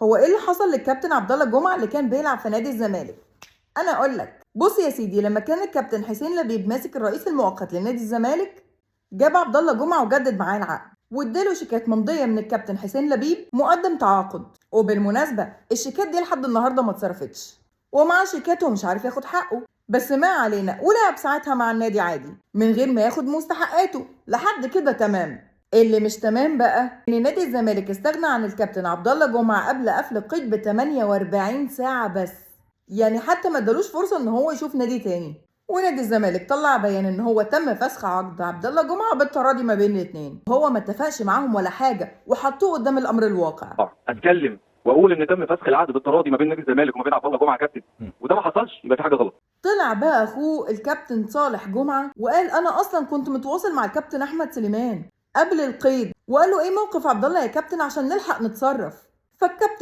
هو ايه اللي حصل للكابتن عبد الله جمعه اللي كان بيلعب في نادي الزمالك؟ انا اقول لك. بص يا سيدي، لما كان الكابتن حسين لبيب ماسك الرئيس المؤقت لنادي الزمالك، جاب عبد الله جمعه وجدد معاه العقد واداله شيكات ممضيه من الكابتن حسين لبيب مقدم تعاقد. وبالمناسبة الشيكات دي لحد النهارده ما اتصرفتش، ومعاه شيكاته ومش عارف ياخد حقه. بس ما علينا، ولعب ساعتها مع النادي عادي من غير ما ياخد مستحقاته لحد كده تمام. اللي مش تمام بقى ان نادي الزمالك استغنى عن الكابتن عبد الله جمعه قبل قفل القيد ب 48 ساعة بس، يعني حتى ما ادالوش فرصة ان هو يشوف نادي تاني. ونادي الزمالك طلع بيان ان هو تم فسخ عقد عبد الله جمعه بالتراضي ما بين الاثنين، هو ما اتفقش معاهم ولا حاجة وحطوه قدام الامر الواقع. اتكلم واقول ان تم فسخ العقد بالتراضي ما بين نادي الزمالك وما بين عبد الله جمعه كابتن، وده ما حصلش، يبقى في حاجة غلط. طلع بقى اخوه الكابتن صالح جمعه وقال انا اصلا كنت متواصل مع الكابتن احمد سليمان قبل القيد، وقال له ايه موقف عبد الله يا كابتن عشان نلحق نتصرف. فالكابتن